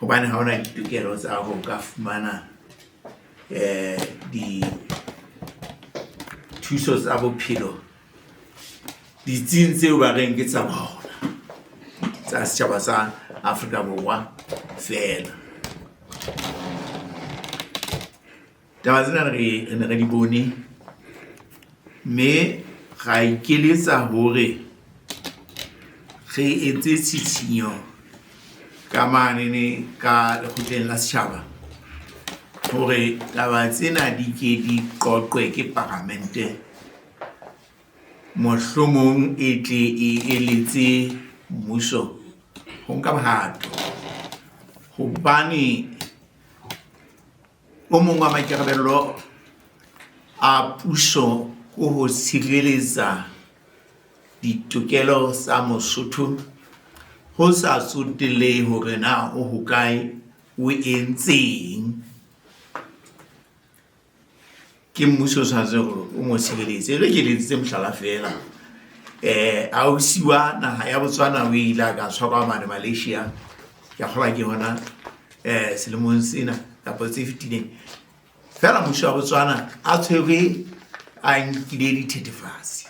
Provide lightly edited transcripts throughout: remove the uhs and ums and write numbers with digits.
Hobane ha ona ditokelo tsa ho ka fumana dithuso tsa bophelo ditsing tseo ba reng ke tsa bona tsa setjhaba sa Afrika Borwa feela. Taba tsena re ne re di bone mme ra ikeletsa hore re etse tshitshinyo ka manene ka lekgotleng la setjhaba hore taba tsena di ke di qoqwe ke paramente. Mohlomong e tle e eletse mmuso ho nka bohato hobane o mong wa maikarabello a puso ke ho tshireletsa ditokelo tsa Mosotho ho sa tsotellehe hore na o hokae, o entseng. Ke mmuso o tshwanetse hore o mo tshireletse. E re ke le etsetse mohlala feela, ausi wa naha ya Botswana o ile a ka tshwarwa mane Malaysia. Ke a kgolwa ke hona selemong sena kapa tse fetileng. Feela mmuso wa Botswana a tshwerwe a nkile dithethefatsi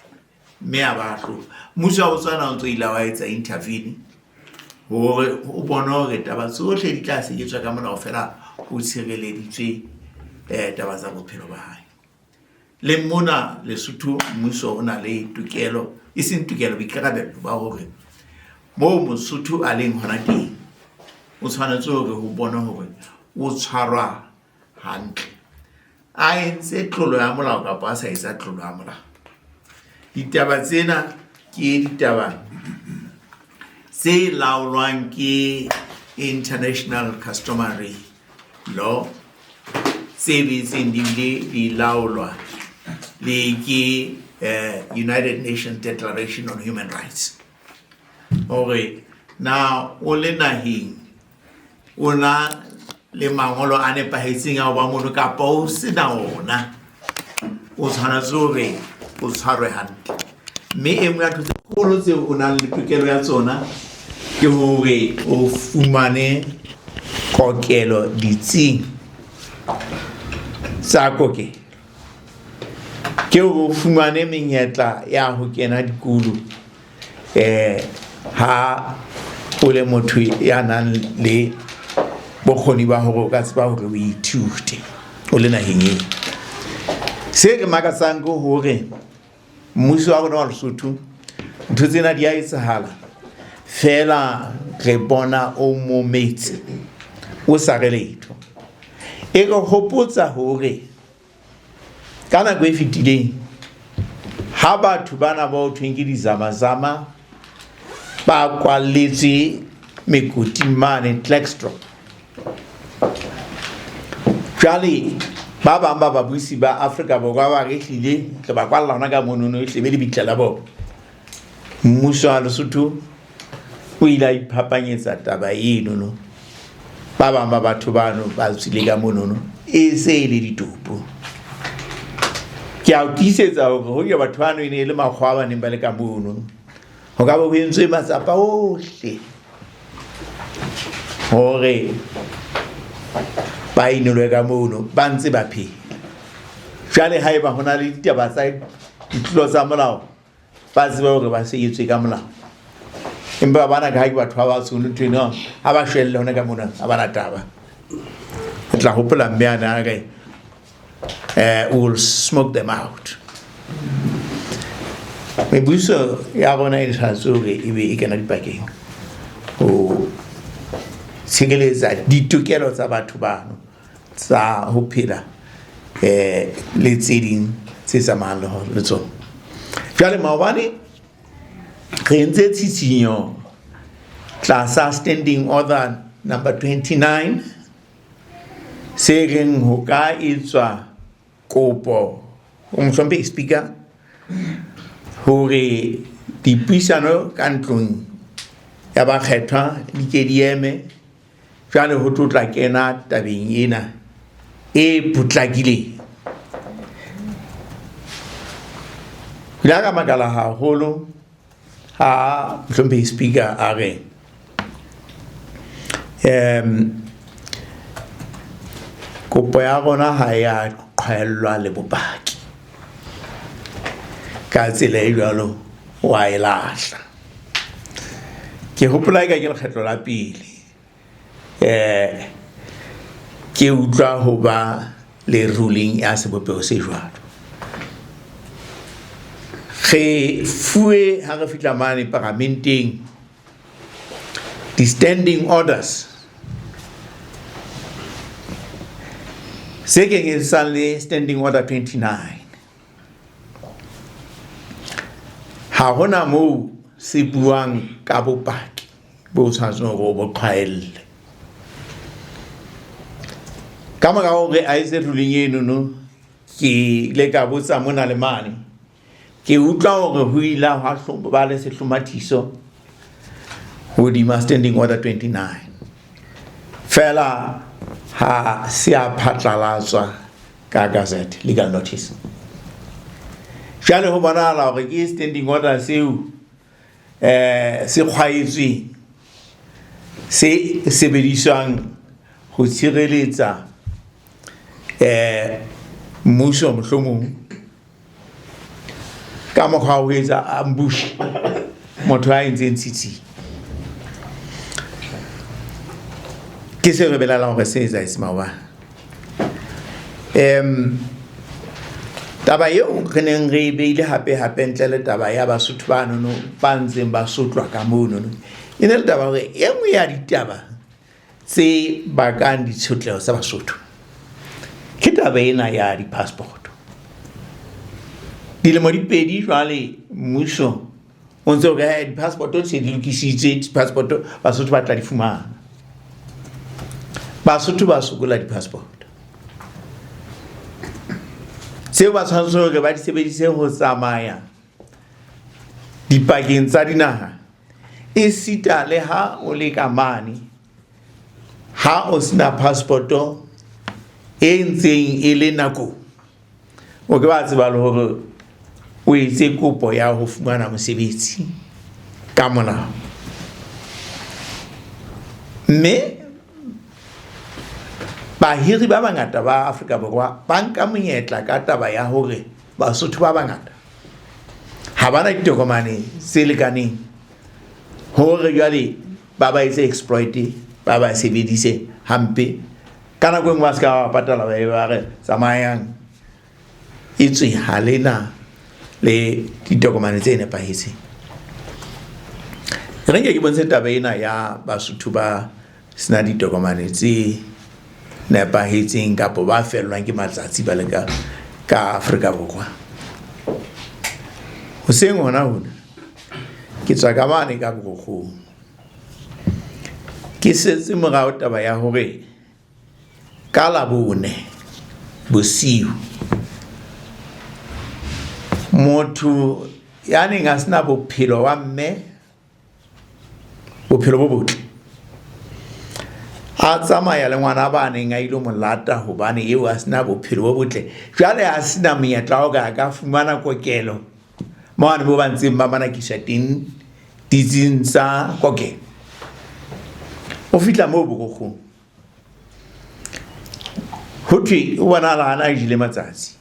mme a ba ahlola. Mmuso wa Botswana o ntso ile wa etsa intervene hore o bone hore taba tsohle di tla sebetswa ka molao feela ho tshireleditswe taba tsa bophelo ba hae. Le mona Lesotho mmuso o na le tokelo, e seng tokelo, boikarabello ba hore moo Mosotho a leng hona teng o tshwanetse hore ho bone hore o tshwarwa hantle. A entse tlolo ya molao kapa a sa etsa tlolo ya molao. Ditaba tsena ke ditaba tse laolwang ke International Customary Law tse betseng di bile di laolwa le ke United Nations Declaration on Human Rights. Hore na o le naheng o na le mangolo a nepahetseng a ho ba mono kapa o se na ona, o tshwanetse hore o tshwarwe hantle. Mme e nngwe ya ntho tse kgolo tseo o nang le tokelo ya tsona ke hore o fumane kokelo ditsing tsa kokelo. Ke hore o fumane menyetla ya ho kena dikolo ha o le motho ya nang le bokgoni ba hore o ka tseba hore o ithute o le naheng eo. Se re makatsang ke hore mmuso wa rona wa Lesotho ntho tsena di a etsahala feela re bona o mometse o sa re letho. E re hopotsa hore ka nako e fetileng ha batho bana ba ho thweng ke dizamazama ba kwalletswe mekoting mane Klerksdorp. Jwale ba bang ba babusi ba Afrika Borwa ba re hlile re ba kwalla hona ka monono e hlebe lebitla la bona. Mmuso wa Lesotho o ile a iphapanyetsa taba enono. Ba bang ba batho bano ba tswile ka monono e se e le ditopo. Ke a o tiisetsa hore hoja batho bano e ne e le makgowa ba neng ba le ka mono, ho ka be ho entswe matsapa ohle hore ba inolwe ka mono ba ntse ba phela. Jwale haeba ho na le ditaba tsa ditlolo tsa molao, ba tsebe hore ba sebetswe ka molao. Empa bana ka ha ke batho ba batsho ntho eno ha ba shwelle hona ka mona ha bana taba. Re tla hopola mme a ne a re we will smoke them out. Mebuso ya rona e tshwanetse hore e be e kena dipakeng ho tshireletsa ditokelo tsa batho bano tsa ho phela le tse ding tse tsamayang le tsona. Jwale maobane re entse tshitshinyo tlasa standing order number 29 se reng ho ka etswa kopo ho mohlomphehi speaker hore dipuisano ka ntlong ya bakgethwa di ke di eme jwale ho tlo tla kena tabeng ena e potlakileng. Ke ile ka makala haholo ha mohlomphehi speaker a re Kopo ya rona ha ya qhwaellwa le bopaki. Ka tsela e jwalo wa e lahla. Ke hopola eka ke lekgetlo la pele ke utlwa ho ba le ruling ya sebopeho se jwalo. Re fuwe ha re fihla mane paramenteng di-standing orders se kenyeletsang le standing order 29. Ha hona moo se buang ka bopaki bo tshwanetseng hore o bo qhwaelle. Ka mora hore a etse ruling enono, ke ile ka botsa mona le mane. Ke utlwa hore ho ile hwa ba le sehlomathiso hodima standing order 29. Feela ha se a phatlalatswa ka gazette, legal notice. Jwale ho bonahala hore ke standing order seo se kgwaetsweng se sebediswang ho tshireletsa mmuso mohlomong ka mokgwa wa ho etsa ambush motho a entseng tshitshinyo. Ke se re belaelang hore se etsahetse maobane. Taba eo re neng re e beile hape hape ntle le taba ya Basotho ba nono ba ntseng ba sotlwa ka monono, e ne le taba hore e nngwe ya ditaba tse bakang ditshotleho tsa Basotho ke taba ena ya di-passport. Dilemo di pedi jwale mmuso o ntse o re di-passport se di lokisitswe, di-passport Basotho ba tla di fumana. Basotho ba sokola di-passport tseo ba tshwanetse hore ba di sebedise ho tsamaya dipakeng tsa dinaha, esita le ha o le ka mane, ha o sena passport-o e ntseng e le nakong, o ke ba tseba le hore o etse kopo ya ho fumana mosebetsi ka molao. Mme bahiri ba bangata ba Afrika Borwa ba nka monyetla ka taba ya hore Basotho ba bangata ha bana ditokomane tse lekaneng hore jwale ba ba etse exploit, ba ba sebedise hampe. Ka nako e nngwe ba se ka ba patala, ba be ba re tsamayang, etswe ha lena le ditokomane tse nepahetseng. Re nke ke bontshe taba ena ya Basotho ba sena ditokomane tse nepahetseng kapa ba fellwang ke matsatsi ba le ka Afrika Borwa. Hoseng hona hona ke tswa ka mane ka Borokgong, ke setse morao taba ya hore ka Labone bosiu motho ya neng a sena bophelo wa mme, bophelo bo botle, a tsamaya le ngwana ba neng a ilo mo lata hobane eo a sena bophelo bo botle. Jwale a sena monyetla wa hore a ka fumana kokelo mane mo ba ntseng ba manakiswa teng ditsing tsa kokelo. O fihla moo Borokgong, ho thwe o bonahala a na jele matsatsi.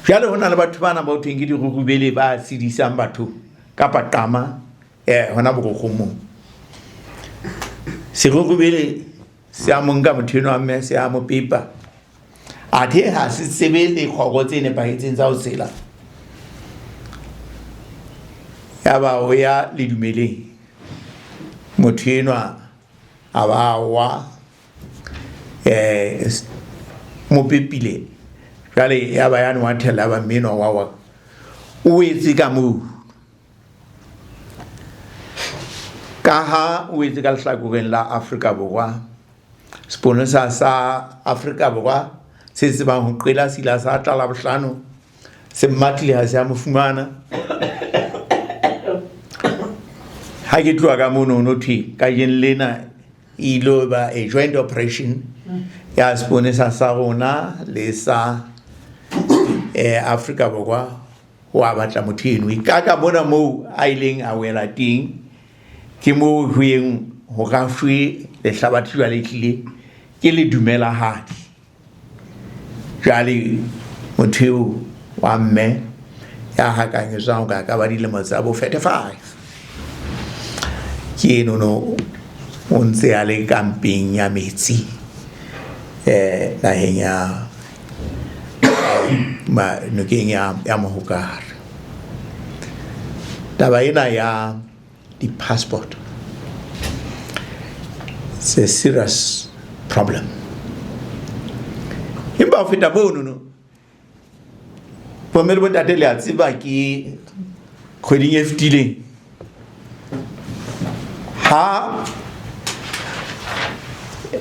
Jwale ho na le batho bana ba ho thweng ke dirurubele ba tshedisang batho kapa qama hona Borokgong moo. Serurubele se a mo nka motho enwa mme se a mo pepa. Athe ha se tsebe dikgoro tse nepahetseng tsa ho tshela. Yaba o ya ledumeleng, motho enwa a ba wa mo pepile. Jwale ya ba yane wa thella ba mme enwa wa wa o wetse ka moo. Ka ha o wetse ka lehlakoreng la Afrika Borwa, seponesa sa Afrika Borwa se tsebang ho qela se ile sa tla Labohlano, se mmatlile ha se a mo fumana. Ha ke tloha ka mono, no thwe kajeno lena e ilo ba a joint operation ya seponesa sa rona le sa Afrika Borwa ho a batla motho eno. E ka ka mona moo a ileng a wela teng, ke moo ho yeng ho rafwe Lehlabathe jwale ehlile ke le dumelahadi. Jwale motho eo wa mme ya hakanyetswang hore a ka ba dilemo tsa bo 35 ke enono o ntse a le kampeng ya metsi naheng ya nokeng ya Mohokare. Taba ena ya di-passport it's a serious problem. Empa ho feta mono, bomme le bontate, le a tseba ke kgweding e fetileng ha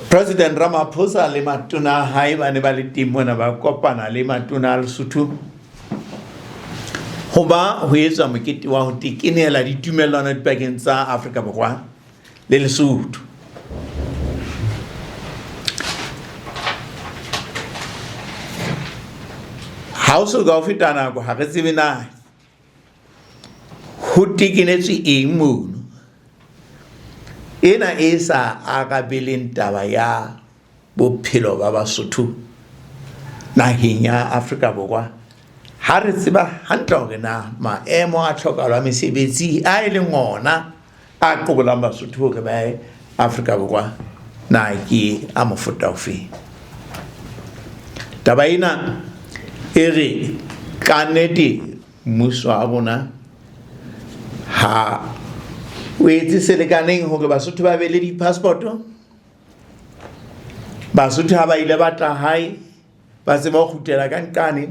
President Ramaphosa le matona a hae ba ne ba le teng mona, ba kopana le matona a Lesotho ho ba ho etswa mokete wa ho tekenela ditumellano dipakeng tsa Afrika Borwa le Lesotho. Ha o so ka ho feta nako, ha re tsebe na ho tekenetswe eng mono. Ena e sa arabeleng taba ya bophelo ba Basotho naheng ya Afrika Borwa, ha re tseba hantle hore na maemo a tlhokahalo a mesebetsi a e leng ona a qobolang Basotho hore ba ye Afrika Borwa na ke a mofuta ofeng. Taba ena e re ka nnete mmuso wa rona ha o etse selekaneng hore Basotho ba be le di-passport-o. Basotho ha ba ile ba tla hae ba tseba ho kgutlela ka nqane,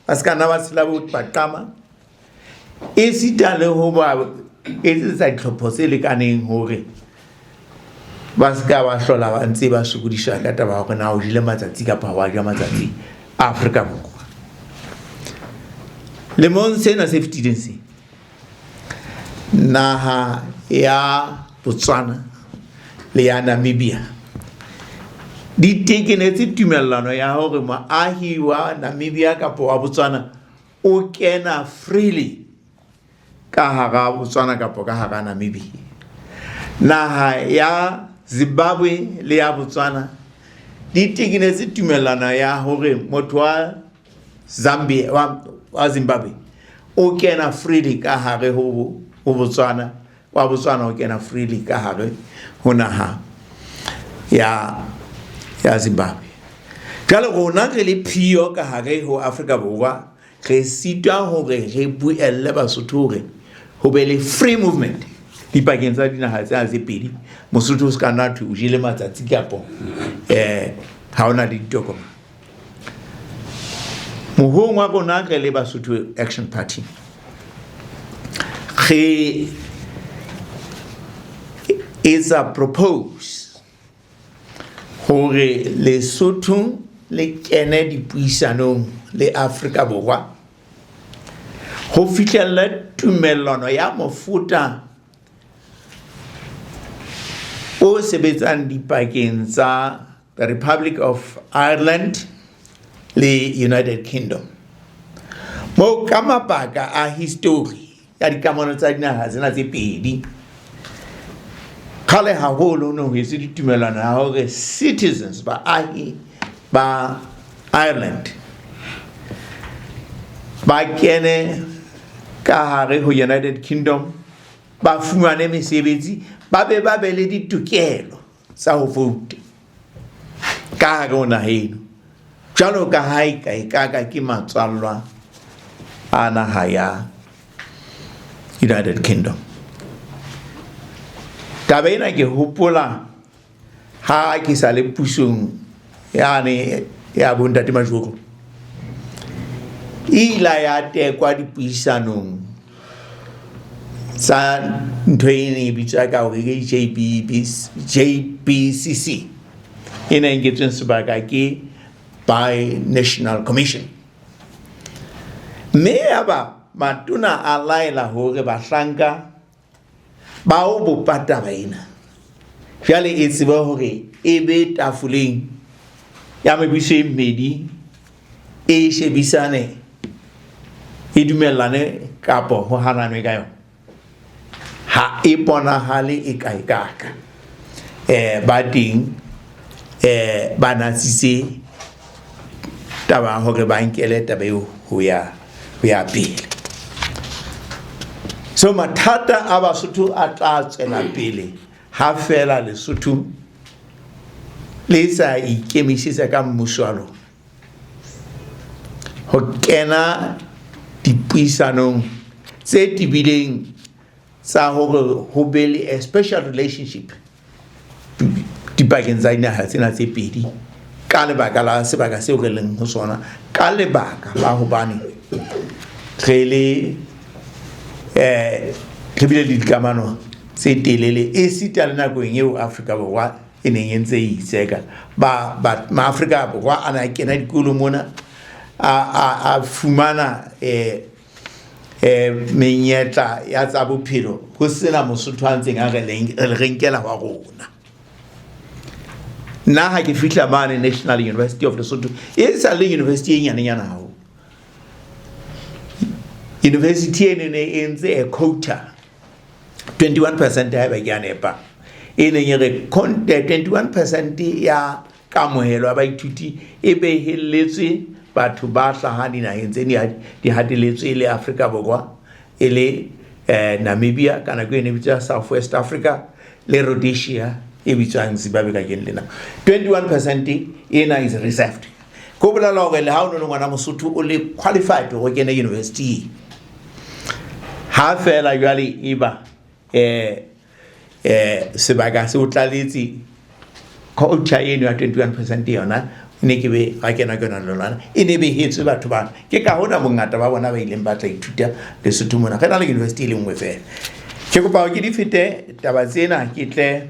ba se ka nna ba tshela bo baqama, esita le ho ba etsetsa ditlhopho tse lekaneng hore ba se ka ba hlola ba ntse ba sokodiswa ka taba ya hore na o jele matsatsi kapa ha wa ja matsatsi a Afrika Borwa. Lemong sena se fetileng se, naha ya Botswana le ya Namibia di tekenetse tumellano ya hore moahi wa Namibia kapa wa Botswana o kena freely ka hara Botswana kapa ka hara Namibia. Naha ya Zimbabwe le ya Botswana di tekenetse tumellano ya hore motho wa Zambia wa Zimbabwe o kena freely ka hare ho Botswana, wa Botswana o kena freely ka hare ho naha ya Zimbabwe. Jwale rona re le phiyo ka hare ho Afrika Borwa re sitwa hore re buelle Basotho hore ho be le free movement dipakeng tsa dinaha tsena tse pedi. Mosotho o se ka nna thwe o jele matsatsi kapo ha ona le ditokomane. Mohong wa rona re le Basotho Action Party re etsa propose hore Lesotho le kene dipuisanong le Afrika Borwa ho fihlella tumellano ya mofuta o sebetsang dipakeng tsa the Republic of Ireland le United Kingdom, moo ka mabaka a history ya dikamano tsa dinaha tsena tse pedi kgale haholo ne ho etswe ditumellano ya hore citizens, baahi ba Ireland, ba kene ka hare ho United Kingdom, ba fumane mesebetsi, ba be ba be le ditokelo tsa ho vote ka hare ho naha eno, jwalo ka ha e ka e kaka ke matswallwa a naha ya United Kingdom. Taba ena ke hopola ha ke sa le pusong yane ya bontate Majoro, e ila ya tekwa dipuisanong tsa ntho e neng e bitswa ka hore ke JBCC, e neng nketsweng sebaka ke Bi-National Commission. Mme yaba matona a laela hore bahlanka ba o bopa taba ena jwale e tsebe hore e be tafoleng ya mebuso e mmedi, e shebisane, e dumellane kapo ho hananwe ka yona. Ha e bonahale e ka e kaka. Ba teng ba natsitse taba ya hore ba nkele taba eo ho ya pele. So mathata a Basotho a tla tswela pele ha fela Lesotho le sa ikemisetsa ka mmuso wa lona ho kena dipuisanong tse tebileng tsa hore ho be le a special relationship dipakeng tsa dinaha tsena tse pedi, ka lebaka la sebaka seo re leng ho sona, ka lebaka la hobane re bile le dikamano tse telele esita le nakong eo Afrika Borwa e neng e ntse e itseka. Ba Maafrika Borwa a ne a kena dikolo mona, a fumana menyetla ya tsa bophelo ho sena Mosotho a ntseng a re nkela wa rona. Nna ha ke fihla mane National University of Lesotho, e sa le university e nyanenyana haholo, university eno ne e ntse a quota 21%, haeba ke a nepa, e neng e re 21% ya kamohelo ya baithuti e behelletswe batho ba hlahang dinaheng tse di hateletswe, e le Afrika Borwa, e le Namibia, ka nako e ne bitswa South West Africa, le Rhodesia e bitswang Zimbabwe kajeno lena. 21% ena is reserved, ko bolela hore le ha o ne le ngwana Mosotho o le qualified hore o kene university, ha fela jwale e ba sebaka se o tlaletse quota eno ya 21%, yona e ne ke be ga kena ke yona le lona e ne behetswe batho bana. Ke ka hona bongata ba bona ba ileng ba tla ithuta Lesotho mona. Re na le university e le nngwe fela. Ke kopa hore ke di fete taba tsena, ke tle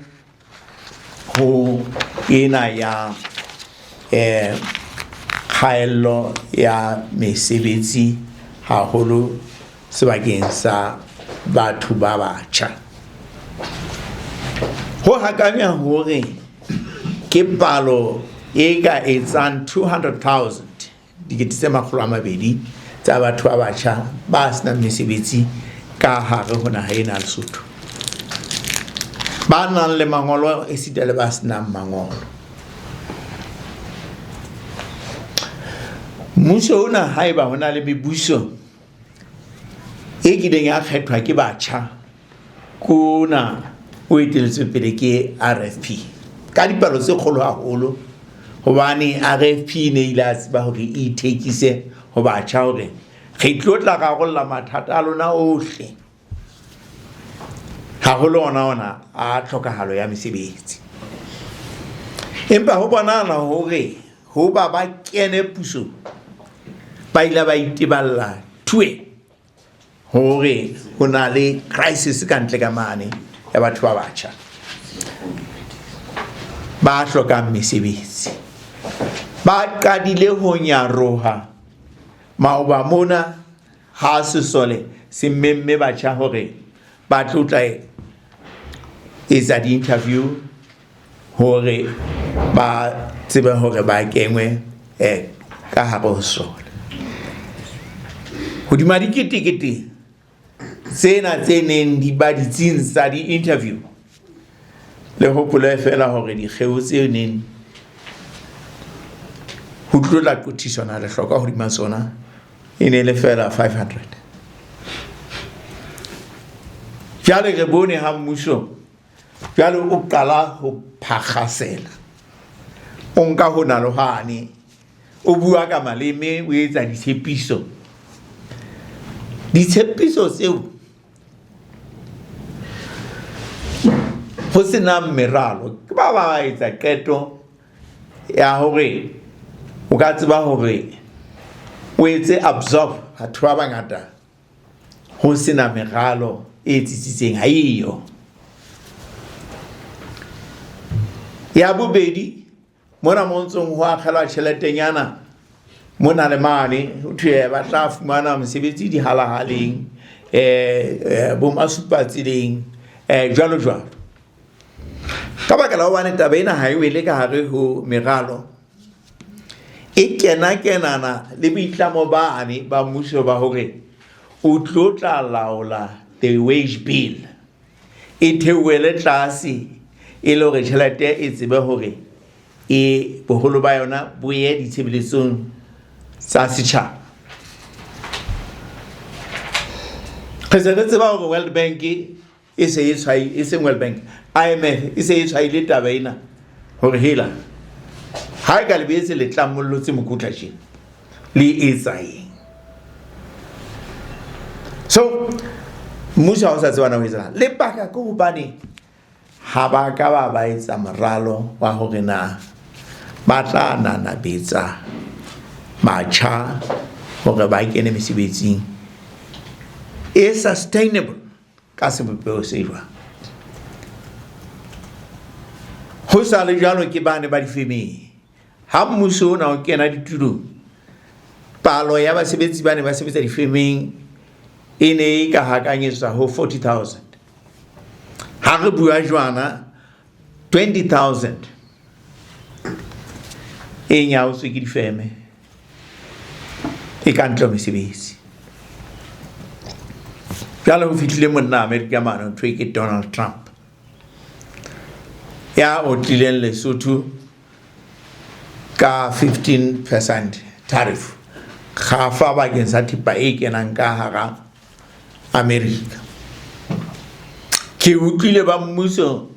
ho ena ya kgaello ya mesebetsi, haholo sebakeng sa batho ba batjha. Ho hakanya hore ke palo e ka etsang 200,000, 200,000 tsa batho ba batjha ba senang mesebetsi ka hare ho naha ena ya Lesotho, ba nang le mangolo esita le ba senang mangolo. Mmuso ona, haeba ho na le mebuso e kileng ya kgethwa ke batjha, kona o eteletswe pele ke RFP ka dipalo tse kgolo haholo, hobane RFP e ne ile a tseba hore e ithekise ho batjha hore re tlo tla rarolla mathata a lona ohle, haholo ona a tlhokahalo ya mesebetsi. Empa ho bonahala hore ho ba ba kene pusong, ba ile ba iteballa thue hore ho na le crisis ka ntle ka mane ya batho ba batjha ba hlokang mesebetsi. Ba qadile ho nyaroha maoba mona ha sesole se memme batjha hore ba tlo tla etsa di-interview hore ba tsebe hore ba kengwe ka hare ho sesole. Hodima diketekete tsena tse neng di ba ditsing tsa di-interview, le hopole fela hore dikgeo tse neng ho tlo tla qothisana lehlokwa hodima tsona e ne le fela 500. Jwale re bone ha mmuso jwale o qala ho phakgasela, o nka ho na le hwane, o bua ka maleme, o etsa ditshepiso. Ditshepiso tseo ho senang meralo, ke ba ba etsa qeto ya hore o ka tseba hore o etse absorb batho ba bangata ho sena meralo e tsitsitseng, ha eyo. Ya bobedi, mona mo ntsong ho akgelwa tjheletenyana mona le mane, ho thwe ba tla fumana mosebetsi dihalahaleng, bo masupatseleng, jwalo jwalo. Ka baka la hobane taba ena ha e wele ka hare ho meralo, e kena kenana le boitlamo bane ba mmuso ba hore o tlo tla laola the wage bill e theohele tlase. E le hore tjhelete e tsebe hore e boholo ba yona bo ye ditshebeletsong tsa setjhaba. Re se re tseba hore World Bank e se e tshwai e seng World Bank, IMF e se e tshwaile taba ena hore hela ha e ka le beetse le tlamollotse mokotla tje le etsa eng. So mmuso ha o sa tseba na ho etsahala. Lebaka ke hobane ha ba ka ba ba etsa moralo wa hore na ba tla nanabetsa batjha hore ba kene mesebetsing e sustainable ka sebopeho se jwang. Ho sa le jwalo ke bane ba difemeng. Ha mmuso ona o kena ditulong, palo ya basebetsi ba ne ba sebetsa difemeng e ne e ka hakanyetswa ho 40,000. Ha re bua jwana 20,000 e nyaotswe ke difeme e ka ntle mesebetsi. Jwale ho fihlile monna Amerika mane ho thwe ke Donald Trump ya otlileng Lesotho ka 15% tariff kgafa bakeng sa thepa e kenang ka hara America. Ke utlwile ba mmuso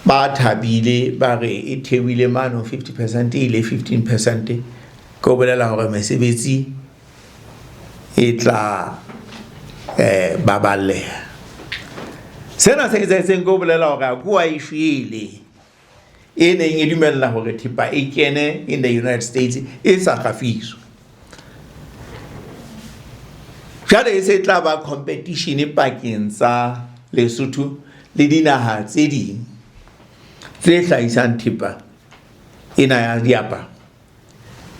ba thabile ba re e theohile mane 50% e ile 15%, ke ho bolela hore mesebetsi e tla baballeha. Sena se etsahetseng ke ho bolela hore AGOA e shwele e neng e dumella hore thepa e kene in the United States e sa kgafiswa. Jwale e se tla ba competition pakeng tsa Lesotho le dinaha tse ding tse hlahisang thepa ena ya diaparo.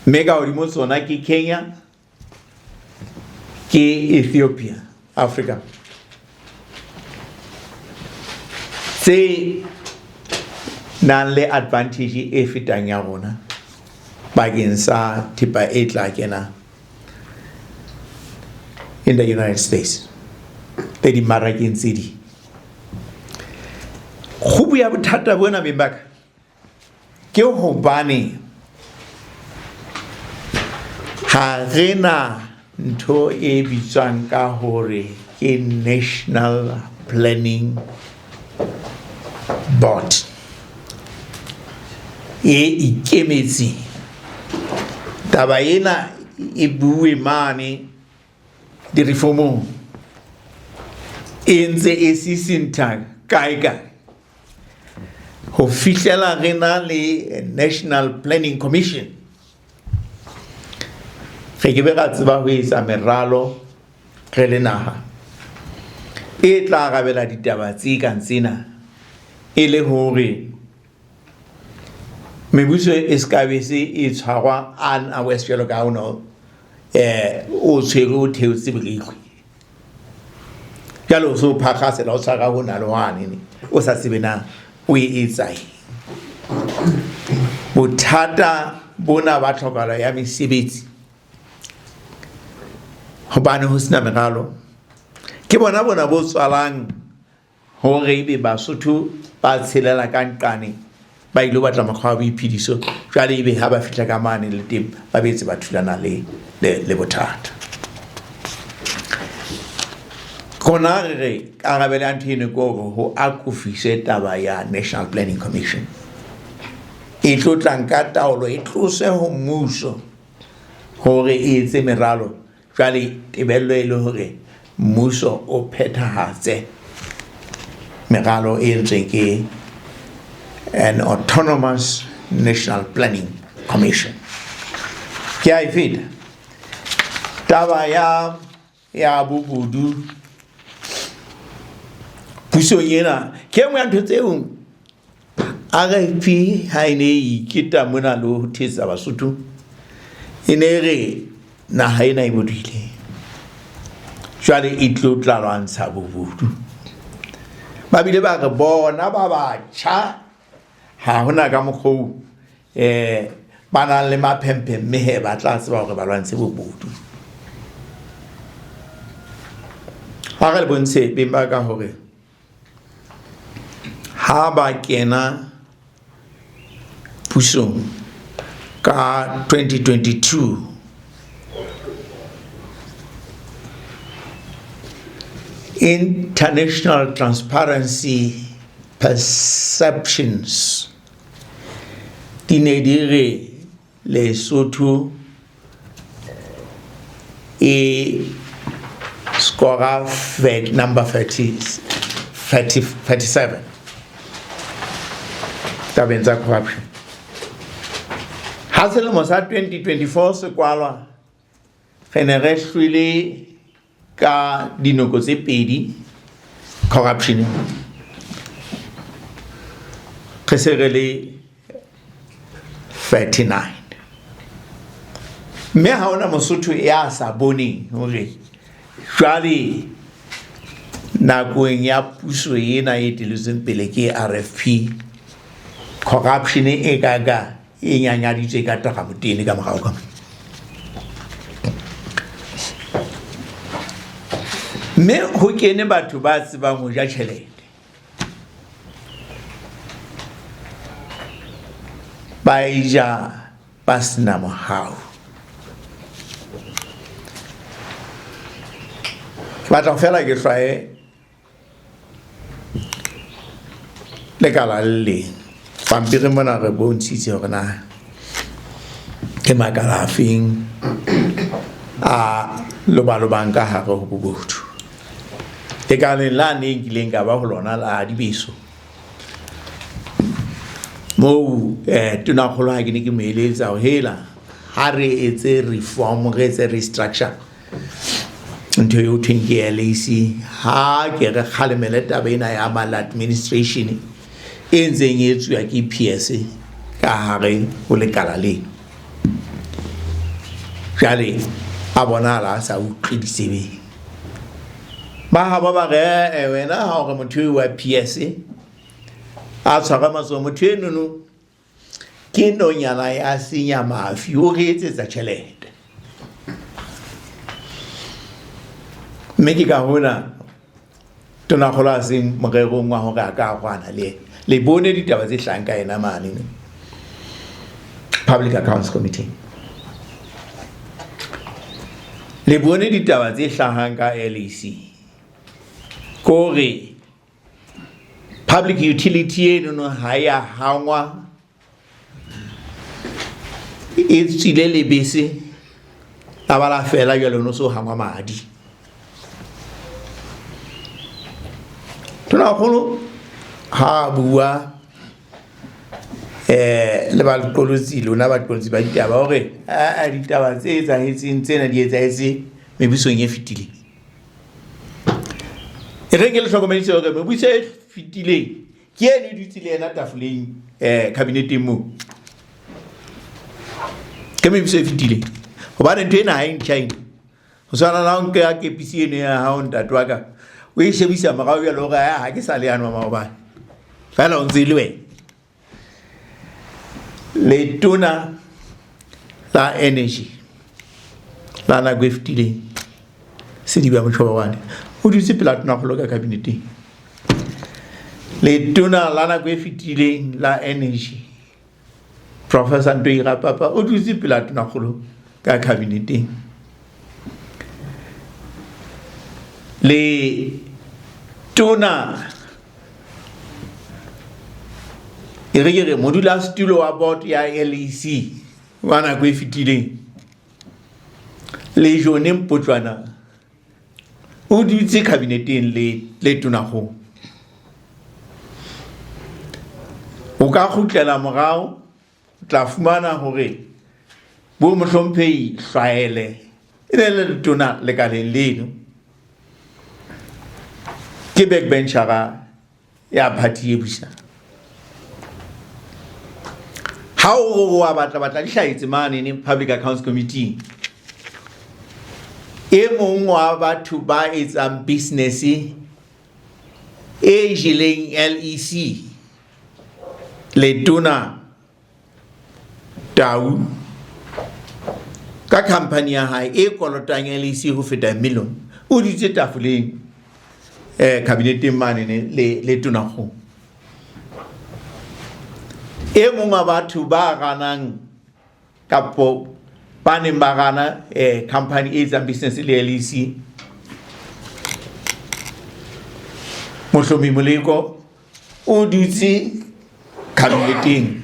Mme ka hodimo tsona ke Kenya, ke Ethiopia, Africa. Tse nang le advantage e fetang ya rona bakeng sa thepa e tla kena in the United States le dimmarakeng tse ding. Kgubu ya bothata bona beng ba ka ke hobane ha re na ntho e bitswang ka hore ke National Planning Board e ikemetseng. Taba ena e bue mane di-reformong e ntse e sisintha kae kae ho fihlela re na le National Planning Commission. Re ke be ra tseba ho etsa meralo re le naha e tla arabela ditaba tse kang tsena, e le hore mebuso e se ka be se e tshwarwa unawares jwalo ka ha o no o tshwere o theotse borikgwe. Jwale o so phakgasela o tshwara hona le hwane o sa tsebe na o e etsa eng. Bothata bona ba tlhokahalo ya mesebetsi hobane ho sena meralo ke bona bona bo tswalang Hore ebe Basotho ba tshelela ka nqane ba ilo batla mokgwa wa boiphediso, jwale ebe ha ba fihla ka mane le teng ba betse ba thulana le, le, le bothata. Rona re re karabelo ya ntho eno ke hore ho akofiswe taba ya National Planning Commission e tlo tlang ka taolo e tlose ho mmuso hore e etse meralo. Jwale tebello e le hore mmuso o phethahatse meralo e entsweng ke an autonomous National Planning Commission. Ke a e feta taba ya ya bobodu pusong ena. Ke e nngwe ya ntho tseo RFP ha e ne e iketa mona le ho thetsa Basotho, e ne e re naha ena e bodile, jwale e tlo tla lwantsha bobodu. Ba bile ba re bona ba batjha ha hona ka mokgwa ba nang le maphemphe, mme he ba tla tseba hore ba lwantshe bobodu. A re le bontshe beng ba ka hore ha ba kena pusong ka 2022 International Transparency Perceptions di ne di re Lesotho e scorer number 30, 30, 37 tabeng tsa corruption. Ha selemo sa 2024 se kwalwa, re ne re hlwele ka dinoko tse pedi corruption, re se re le 39. Mme ha hona Mosotho ya sa boneng hore jwale nakong ya puso ena e eteletsweng pele ke RFP, corruption e ka ka e nyanyaditswe ka taramotene ka morao ka mme ho kene batho ba tsebang ho ja tjhelete, ba e ja ba sena mohau. Ke batla fela ke hlwaye lekala le leng pampiri mona, re bontshitse hore na ke makala afeng a lobalobang ka hare ho bobodu. Lekaleng la neng kileng ka ba ho lona la dibeso moo, tonakgolo ha ke ne ke mo eletsa ho hela ha re etse reform, re etse restructure ntho eo thweng ke LAC, ha ke re kgalemele taba ena ya maladministration e ntseng e etsuwa ke PS ka hare ho lekala leno. Jwale a bonahala a sa utlwe ditsebeng. Ba habo ba re, "Eh, wena ha hore motho eo wa PS a tshwara matsoho, motho enono ke nonyana ya senya mafi, o re etsetsa tjhelete." Mme ke ka hona tonakgolo a seng morerong wa hore a ka kwana le yena. Le bone ditaba tse hlahang ka yena mane Public Accounts Committee, le bone ditaba tse hlahang ka LEC, kore public utility enono ha ya hangwa, e tswile lebese la ba la fela, jwale no so hangwa madi. Tonakgolo ha a bua le baqolotsi, lona baqolotsi ba ditaba, hore a ditaba tse etsahetseng tsena di etsahetse mebusong e fetileng. E re ke le hlokomedise hore mebuso e fetileng ke eno e dutse le yena tafoleng kabineteng moo, ke mebuso e fetileng, hobane ntho ena ha e ntjha ena. Ho tshwana le ha o nka kepisi eno ya hao, ntate wa ka, o e shebisa morao jwale hore ha ke sa le yano maobane, fela o ntse e le wena. Letona la energy la nako e fetileng, Sediba Mochoboroane, o dutse pela tonakgolo ka kabineteng. Letona la nako e fetileng la energy, Professor Ntoi Rapapa, o dutse pela tonakgolo ka kabineteng. Le tona e re ke re modulasetulo wa board ya LEC wa nako e fetileng, le Jone Mpotlwana, o dutse kabineteng le tonakgolo. O ka kgutlela morao, o tla fumana hore bo mohlomphehi Hlwaele e ne le letona lekaleng leno, ke backbenchera ya party e busang. Ha o wa batla batla di hlahetse mane ne Public Accounts Committee, e mong wa batho ba etsang business e jeleng LEC, letona Tau, ka company ya hae e kolotang LEC ho feta million, o dutse tafoleng. Kabineteng mane le tonakgolo. E mong wa batho ba ganang kapo ba neng ba gana company e etsang business le LEC, Mohlomi Moleko, o dutse kabineteng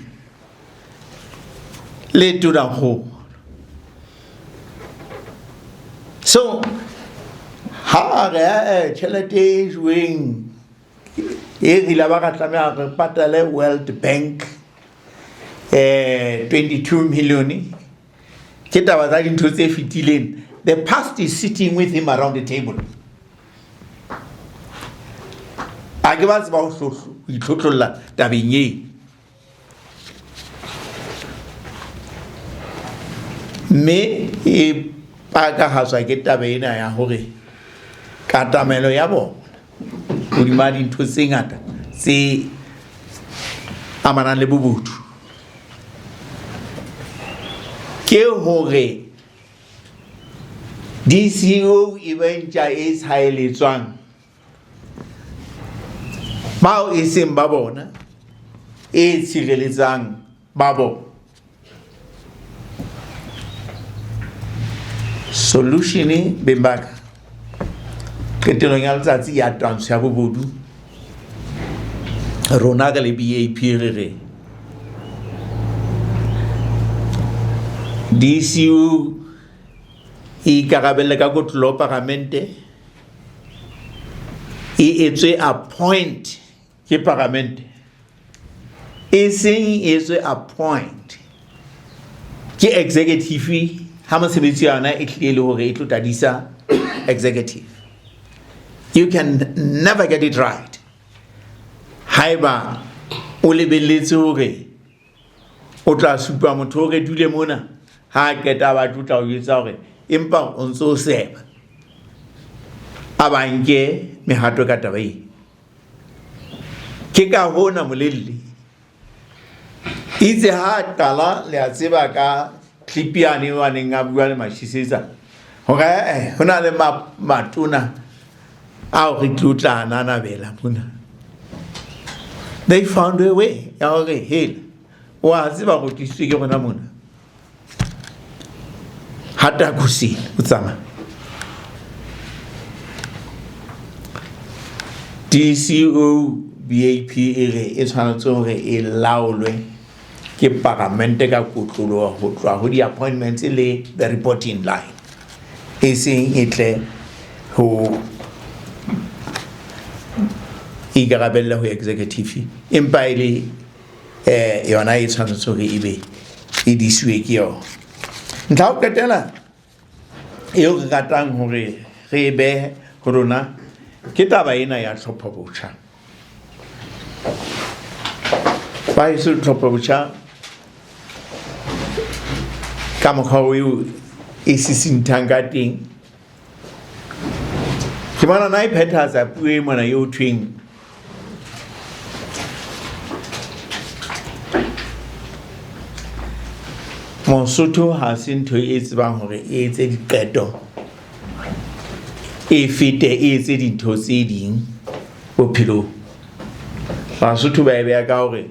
le tonakgolo. So ha re tjhelete e jweng e re ile ba ka tlameha re patale World Bank 22 million, ke taba tsa dintho tse fetileng. The past is sitting with him around the table. A ke ba tseba ho itlhohlolla tabeng e, mme e pakahatswa ke taba ena ya hore katamelo ya bona hodima dintho tse ngata tse amanang le bobodu ke hore DCO e be ntja e tshaeletswang bao e seng ba bona, e tshireletsang ba bona. Solution, beng ba ka, qetellong ya letsatsi ya twantsho ya bobodu, rona re le BAP re re DCU e ikarabelle ka kotlolo paramente, e etswe appoint ke paramente, e seng e etswe appoint ke executive ha mosebetsi ya yona e tlile le hore e tlo tadisa executive. You can never get it right haeba o lebelletse hore o tla supa motho o re dule mona, ha a qeta batho o tla o jwetsa hore empa o ntso o seba a ba nke mehato ka taba e. Ke ka hona Molelle itse ha a qala, le a tseba ka clip yane eo a neng a bua le Mashisetsa hore ho na le matona ao re tlo tla nanabela mona. They found a way ya hore hela wa tseba go tlisitswe ke rona mona, hata kosele o tsamaya. DCO BAP e re e tshwanetse hore e laolwe ke paramente ka kotloloho ho tloha ho di-appointments le the reporting line, e seng e tle ho ikarabelle ho executive, empa e le yona e tshwanetse hore ebe e disiwe ke yona. Ntlha ho qetela eo re ratang hore re e behe ho rona ke taba ena ya tlhopho botjha. Ba heso, tlhopho botjha ka mokgwa eo e sisinthang ka teng, ke bona na e phethahatsa puo e mona eo thweng Mosotho ha se ntho e tsebang hore e etse diqeto, e fete e etse dintho tse ding bophelong. Basotho ba e beha ka hore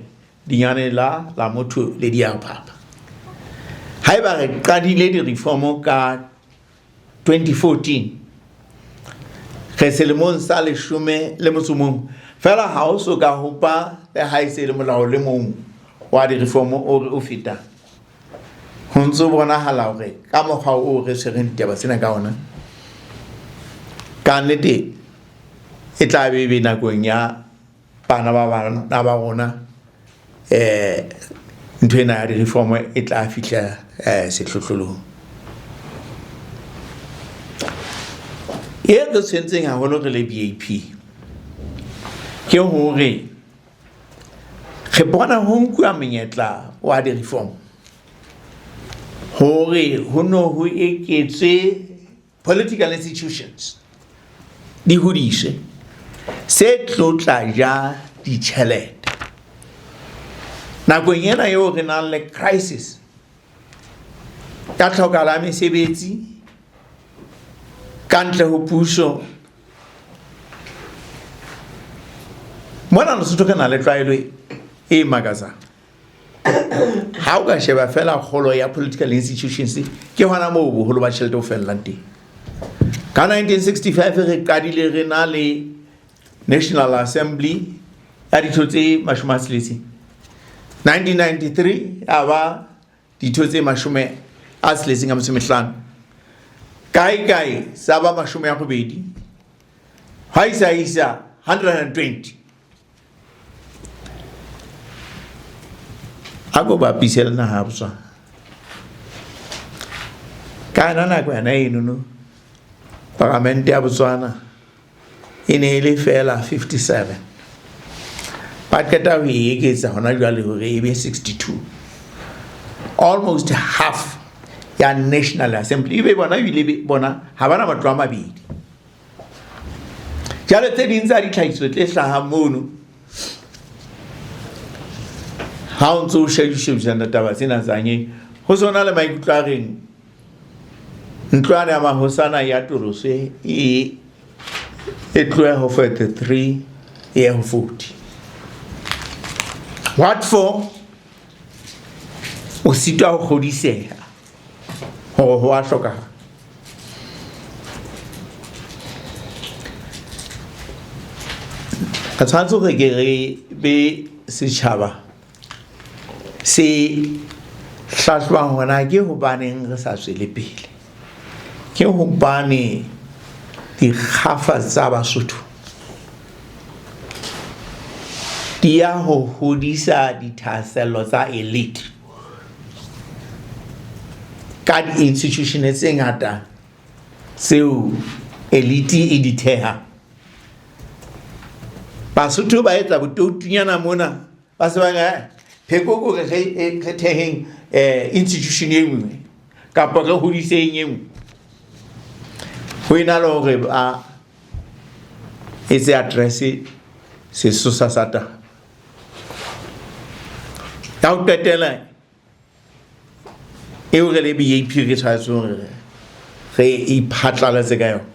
dinyane la motho le diaphapha. Haeba re qadile di-reform ka 2014, re selemong sa 18 fela, ha o so ka hopa le ha e se le molao le mong wa di-reform o re o fetang, ho ntso bonahala hore ka mokgwa o re tshwereng ditaba tsena ka ona, ka nnete e tla be be nakong ya bana ba bana ba rona ntho ena ya di-reform e tla fihla sehlohlolong. E re tshwentseng haholo re le BAP ke hore re bona ho nkuwa monyetla wa di-reform hore ho no ho eketswe political institutions, di hodiswe, se tlo tla ja ditjhelete nakong ena eo re nang le crisis ka tlhokala ya mesebetsi ka ntle ho puso. Mona Lesotho re na le tlwaelo e makatsang. Ha o ka sheba fela kgolo ya political institutions, ke hona moo boholo ba tjhelete o fellang teng. Ka 1965 re qadile re na le National Assembly ya ditho tse 60. 1993 ya ba ditho tse 65. Kae kae sa ba 80. Ha isa isa 120. A ko bapise le naha ya Botswana. Ka yona nako yona enono, paramente ya Botswana e ne e le fela 57. Ba qeta ho e eketsa hona jwale hore e be 62. Almost half ya National Assembly. Ebe bona ebile bona ha bana matlo a mabedi. Jwale tse ding tsa ditlhahiso tse hlahang mono, ha o ntso o shebisana taba tsena tsa ngeng, ho sona le maikutlo a reng ntlwana ya mahosana ya toloswe e tlohe ho 43 e ye ho 40. What for? O sitwa ho kgodiseha hore ho a hlokahala. Re tshwanetse hore ke re be setjhaba se hlahlobang hore na ke hobaneng re sa tswele pele. Ke hobane dikgafa tsa Basotho di ya ho hodisa dithahasello tsa elite ka di-institution tse ngata tseo elite e di thehang. Basotho ba etsa botoutunyana mona, ba se ba re, pheko ke hore re theheng institution e nngwe kapa re hodiseng e nngwe, ho ena le hore ba etse address sesosa sa taba. Ya ho qetela eo re le BAP re tshwanetse hore re iphatlalatse ka yona,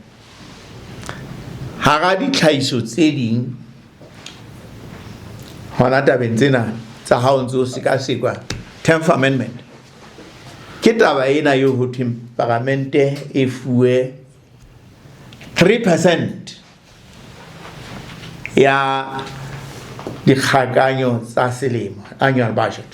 hara ditlhahiso tse ding hona tabeng tsena tsa ha o ntse o sekasekwa 10th Amendment, ke taba ena eo ho thweng paramente e fuwe 3% ya dikgakanyo tsa selemo, annual budget.